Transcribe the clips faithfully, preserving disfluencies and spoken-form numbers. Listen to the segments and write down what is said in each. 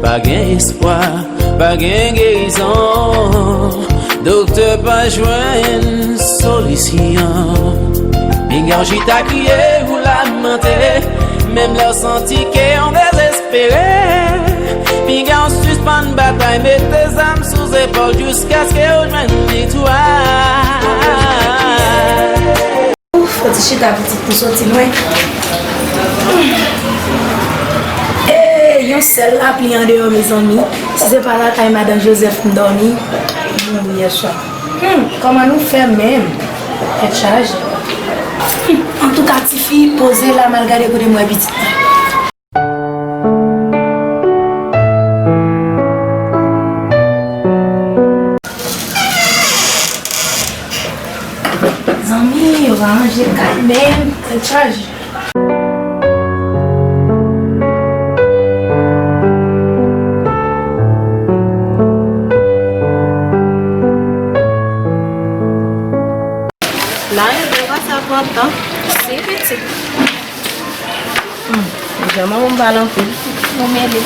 Pa gen espwa, pa gen gerizon, doktè pa jwenn solisyon. Pinga w chita kriye ou lamante, menm lè w santi ke w dezespere. Pinga w sispann batay, mete zam sou zepòl jiskaske w jwenn viktwa. Ouf, fò ti chita pitit pou soti lwen. Ee, yon sèl lapli andeyò, mezanmi. Si se pa lakay Madan Jozèf m dòmi, m mouri yèswa. Hmm, kòman nou fè menm? Tèt chaje. Hmm, antouka, tifi, poze la, m al gade kote m wè pitit la. Zanmi, yo pa ranje kay menm, tèt chaje. La, yo dwe pase ap pran tan. Se pitit. Hmm, deja manman m pale anpil. Nou mele.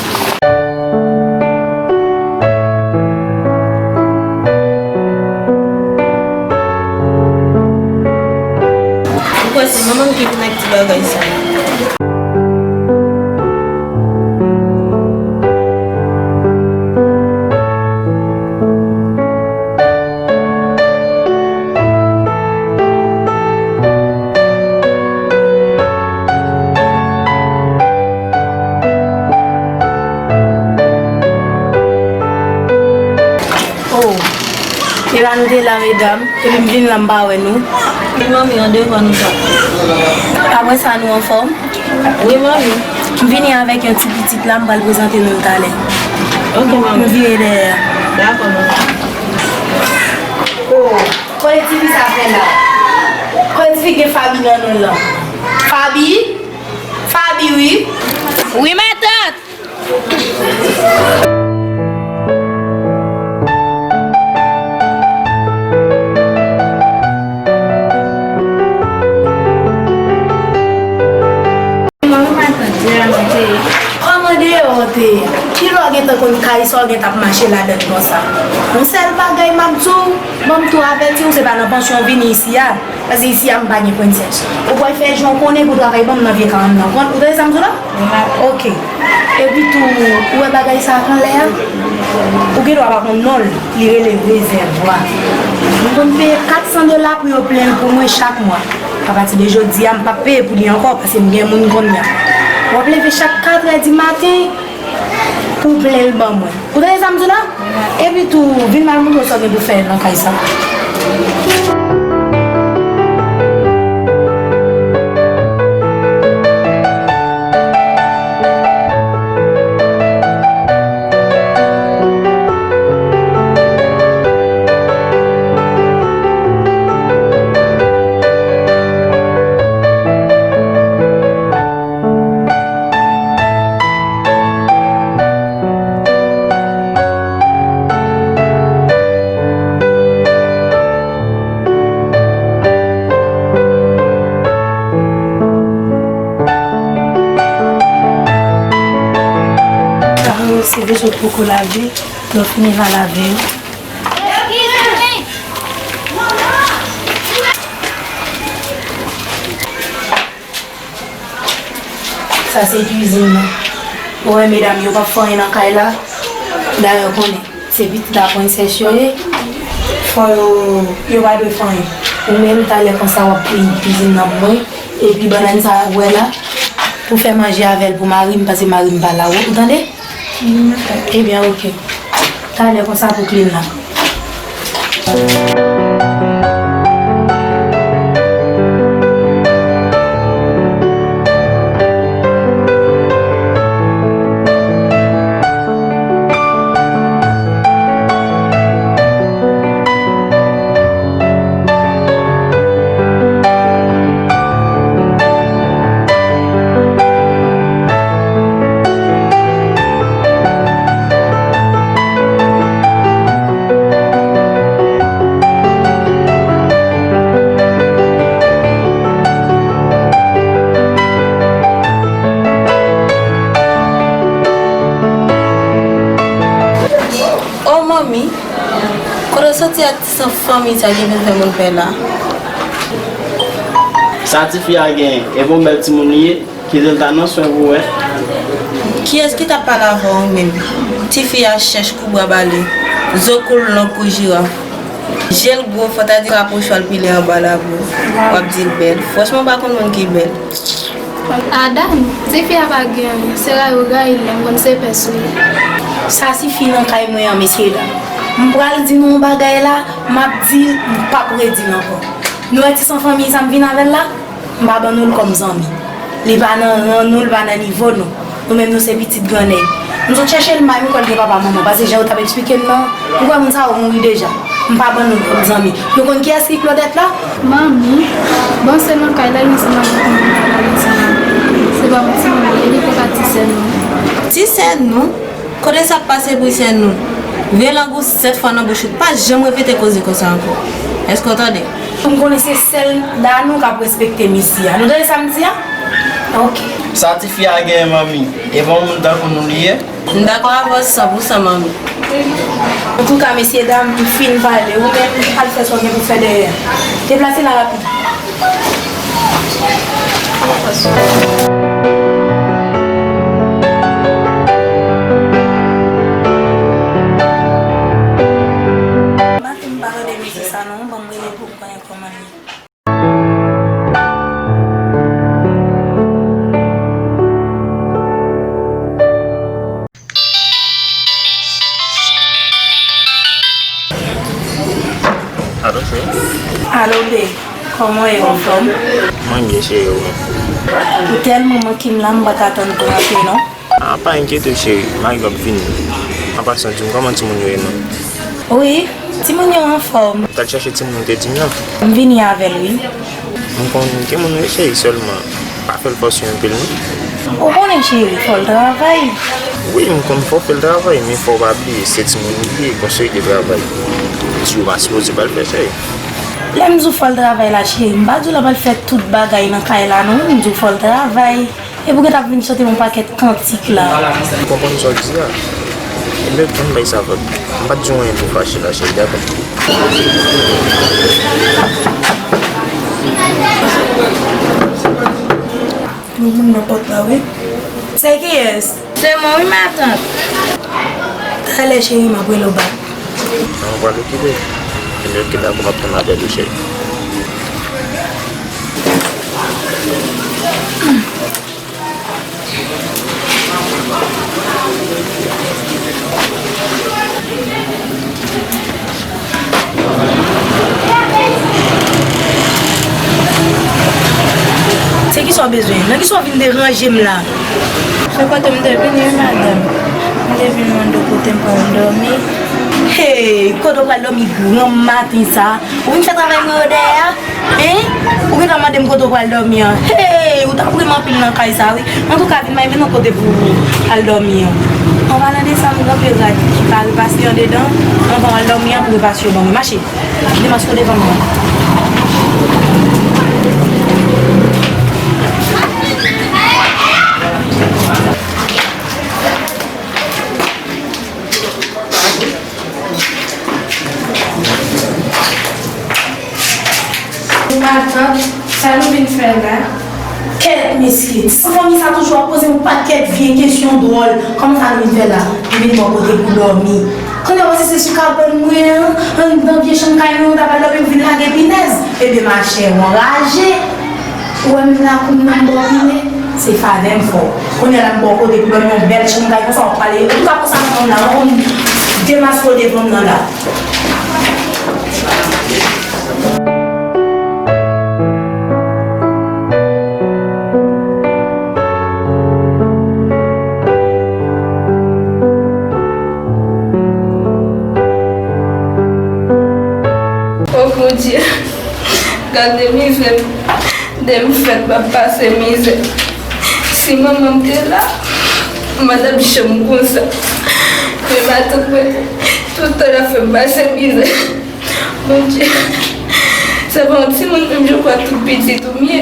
Ou kwè se manman m ki vin ak ti bagay sa? Oh, e la nou te la, medam, epi m vin la, m pa wè nou. Wi, manmi, an devan nou t ap. Apre sa, nou anfòm? Wi, manmi. M vini avèk yon ti pitit la, m pral prezante nou l talè. Ok, manmi. M vire dèyè a. Dakò, manmi. Oh, kote tifi sa fè la? Kote tifi gen Fabi nan non l lan? Fabi? Fabi, wi. Wi, matant. Kòman deyò an te ye? Kilè w gentan konn kay sa w gentan ap mache ladan l konsa? Yon sèl bagay m ap di w, ban m tou avèti w, se pa nan pansyon w vini isi a. Paske isi a m pa gen prensès. Ou pral fè jan w konnen pou w travay ban m nan vye karann nan. Ou konn, ou tande sa m di w la? Ok. Epi tou, ou wè bagay sa a k anlè a? Ou gen dwa pa konn non l, li rele rezèvwa. M konn peye kat san dola pou yo plen l pou mwen chak mwa. Apati de jodi a, m p ap peye pou li ankò, paske m gen moun kounye a. W ap leve chak katrè di maten, pou w plen l ban mwen. Ou tande sa m di w la? Epi tou, vin m al montre w sa w gen pou fè nan kay sa. Sa yo, se vèso poko lave, lè w fini va lave yo. Sa se kwizin nan. Ou wè medam yo p ap fè anyen nan kay la. Dayè w konnen, se pitit la prensès yo ye. Fò yo, yo pa dwe fè anyen. Ou menm talè konsa w ap peye kwizin nan pou mwen. Epi bannann sa w ap wè la, pou fè manje avè l pou mari m, paske mari m pa la. Ou tande? Ebyen, oke. Talè konsa pou klin nan. Fanmi? Kote w soti ak ti san fanmi sa ki vin fè moun pè la? Sa tifi a genyen, e bon bèl timoun li ye? Kite l ta nan swen pou wè. Kiyès ki t ap pale avè w menm? Tifi a chèch kou bwa bale, zo kou l long kou jiraf. Je l gwo, fò ta di rapwoche w al pile anba labou. W ap di l bèl. Franchman, m pa konn moun ki bèl. Adam, tifi a pa gen anyen, se rayi w rayi l, m konn se pès ou ye. Sa tifi nan kay mwen an, mesye dam. M pral di nou yon bagay la, m ap di l, m p ap redi l ankò. Nou wè ti san fanmi sa m vin avè l la? M pa ban nou l kòm zanmi. Li pa nan ran nou, li pa nan nivo nou. Nou menm nou se pitit gran nèg. M sot chèche l, m pa menm kwè l gen papa manman, paske jan yo t ap eksplike m nan, m kwè moun sa yo mouri deja. M pa ban nou l kòm zanmi. Nou konn kiyès ki Claudette la? Manmi, bon se nan kay la, li ansanm avèk mwen, li ansanm avèk. Se pa yon timoun, li poko ka ti sè nou. Ti sè nou? Kote sa k pase pou sè nou? Vire lang ou sèt fwa nan bouch ou, pa janm repete koze konsa ankò. Èske w tande? M konnen se sèl Danou k ap respekte m isi a. Nou tande sa m di a? Ok. Sa tifi a genyen manmi? E bon moun tankou nou li ye? M dakò avè w san pou san manmi. Antouka, mesye dam, m fin pale. Ou menm, al fè sa w gen pou fè dèyè. Deplase la rapid. Maten m pa tande mizik sa non, ban m rele pou m konnen kòman l ye. Alo, cheri. Alo, babe. Kòman w ye, anfòm? Mwen byen, cheri, ou menm? Ou tèlman manke m la, m pa ka tann pou w antre, non. A, pa enkyete w, cheri. M rive ap vini. An pasan, di m kòman timoun yo ye, non? Wi, timoun yo anfòm. Ou t al chèche timoun ou te di m nan? M vini avè l, wi. M konn gen moun wi cheri, sèlman pa fè l fòse anpil non. Ou konnen cheri, fò l travay. Wi, m konn fò w fè l travay, men fò w pa bliye, se timoun li ye, gon seri de travay. Di w pa sipoze ba l fè cheri. Lè m di w fò l travay la cheri, m pa di w l ap al fè tout bagay nan kay la non, m di w fò l travay. Epi w gentan ap vin chante m yon pakèt kantik la. M konprann sa w di a. Ebyen, tann bay sa vag. M pa t di w anyen pou fache la, cheri, dakò? Yon moun nan pòt la, wi. Se kiyès? Se mwen, wi, matant. Talè, cheri, m ap rele w bak. Non, m pral okipe. Ebyen, oke, dakò, m ap tann apèl ou, cheri. Se kisa w bezwen? Nan kisa w vin deranje m la? Se kote m te vini wi, madanm. M te vin mande w kote m pral dòmi. Hey, kote w pral dòmi granm maten sa? Ou vin fè travay mwen yo dèyè a? Hein? Ou gentan mande m kote w pral dòmi an. Hey, ou ta pre m anpil nan kay sa wi. Antouka, vin bay men nan kote pou w al dòmi an. An palan de sa, m gen anpil rad ki ka repase andedan. Anvan w al dòmi an, pou repase yo ban mwen. Mache. Kite maske w devan mwen. Matant, sa nou vin fè la? Kèt, mesye, ti san fanmi sa toujou ap poze yon pakèt vye kesyon dwòl. Kòman sa nou vin fè la? Nou vin bò kote pou dòmi. Kounye a, w panse se sou kabann mwen an, anndan vye chanm kay mwen, w ta pral dòmi, w vin lage pinèz? Ebyen, machè, w anraje. Ou wè m lakou m nan m bò pine, se favè m fè w. Kounye a la m ba w kote pou dòmi yon bèl chanm kay konsa w ap pale. Ou pa konsa nan fanm la, non, demaske w devan m nan la. O Bondye, gade mizè m. Depi m fèt, m ap pase mizè. Si manman m te la, m pa t ap janm konsa. Men matant mwen, tout tan l ap fè m pase mizè. Bondye, se pa yon timoun menm, je kwè tout pitit ou m ye.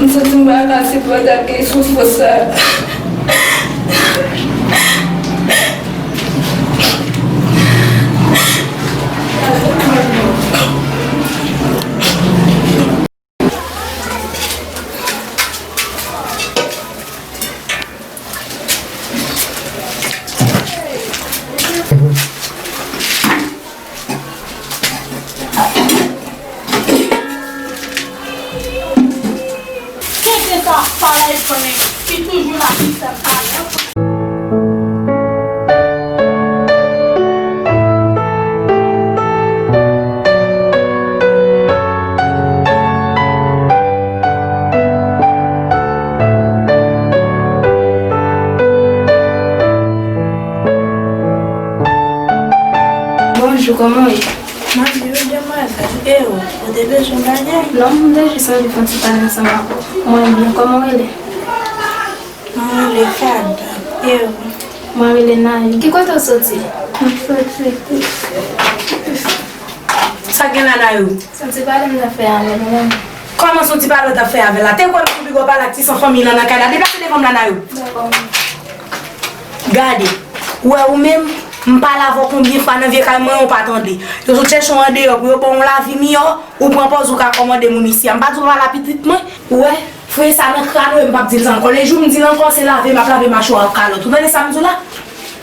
M santi m pa ka sipòte ak soufrans sa. Bonjou, kòman w ye? Mwen byen wi, demwazèl. E ou, ou te bezwen bagay? Non, m te jis anvi fè yon ti pale ansanm avè w. Mwen byen, kòman w rele? Mwen rele Fada. E ou? Mwen rele Nayou. Ki kote w soti? Mwen soti. Sa k gen la, Nayou? Se yon ti pale m t ap fè avè l, mwen. Kòman se yon ti pale w t ap fè avè l la? Te kwè m pi gwo pale ak ti san fanmiy lan nan kay la. Deplase devan m la, Nayou. Dakò, mwen. Gade, ou wè ou menm, m pale avè w konbyen fwa nan vye kay mwen, ou pa tande. Yo sot chèche w andeyò pou yo ba w yon lavi miyò, ou pran pòz ou ka kòmande moun isi a. M pa di w pa pale a pitit mwen, ou wè, foure sa nan kràn ou e m p ap di l sa ankò. Lejou m di l ankò, se lave m ap lave machwè w ak kalòt. Ou tande sa m di w la?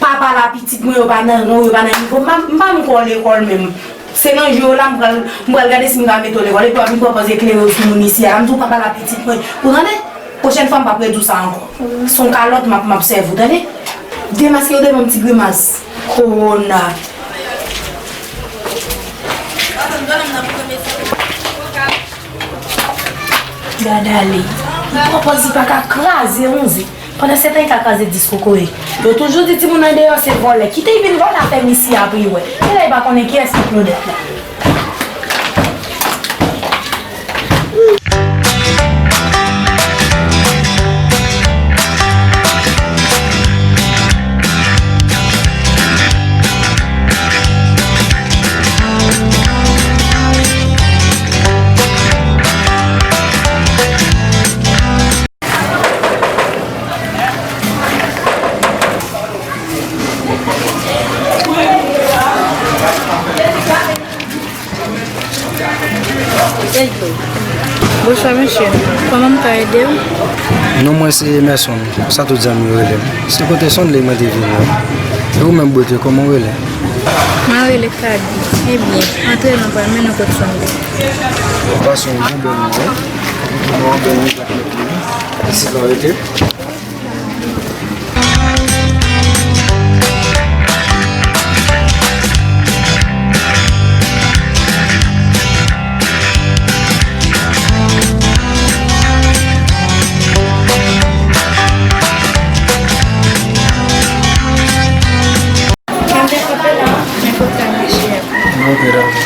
Pa pale a pitit mwen, yo pa nan ran w, yo pa nan nivo m. M pa, m pa menm kwè w lekòl menm. Se nan jou yo la, m pral, m pral gade si m ka mete w lekòl. Epi w ap vin pran pòz eklere w sou moun isi a. M di w pa pale a pitit mwen. Ou tande? Pwochèn fwa, m p ap redi w sa ankò. Se yon kalòt m ap, m ap sèvi w, tande? Demaske yo devan m, ti grimas. Kowona. Gad ale. Li pran pòz li pa ka kraze yon ze. Pandan se tan li ka kraze dis kokoye. Yo toujou di timoun andeyò se vòlè. Kite l vin vòlè afè m isi a pou l wè. Genlè li pa konnen kiyès ki Claudette la. Bonswa, mesye. Kòman m ka ede w? Non mwen se Emerson. Sa tout zanmi yo rele m. Se kote Sonley mwen te vini an. E ou menm, bote, kòman w rele? Mwen rele Kadi. Ebyen, antre, nou pral mennen w kot Sonley. Pase yon bon bèl moman. Yon bèl moman. Isit la, rete. Mwen te kanpe la, men kote a mache a? Ok, dakò.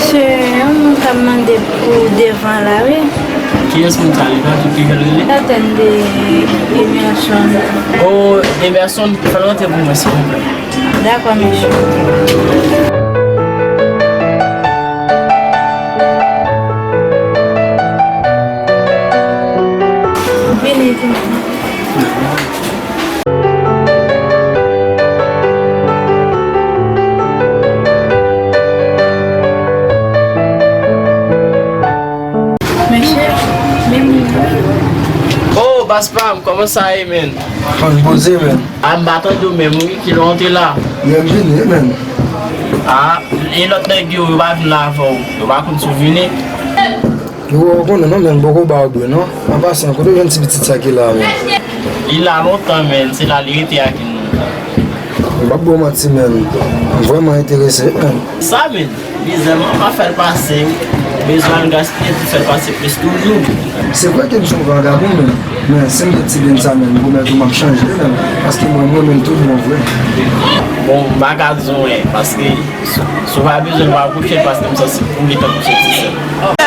Se yon moun k ap mande pou devan la, wi. Kiyès moun sa? Li pa tout ki fè l rele? Sa tann de Emerson. O, Emerson, fè l rantre pou mwen, silvouplè. Dakò, mesye. Vini, vini. Mesye, vini. Oh, baz pa m, kòman sa ye, menn? Ann poze, menn. A, m pa tande w menm, wi, kilè w antre la? Menn, vini, menn. A, e lòt nèg yo, yo pa vin la avè w? Yo pa konn si w vini? Yo, ou konnen non, menn, m poko ba w dwe non. An pasan, kote w jwenn ti pitit sa ki la, menn? Li la lontan, menn, se la li rete ak nou. M p ap ba w manti, menn, m vrèman enterese, menn. Sa, menn? Mizè, m pa fè l pase, wi. Bezwen al gaspiye pou fè l pase plis toujou. Se vre ke m se yon vagabon, menn, men si m gen ti byen sa, menn, m pwomèt ou m ap chanje, menn, paske mwen, m renmen l tout bon vre. Bon, m pa ka di w anyen, paske si, si w pa bezwen, m pa kouche l, paske m santi pou m gentan kouche ti sè m.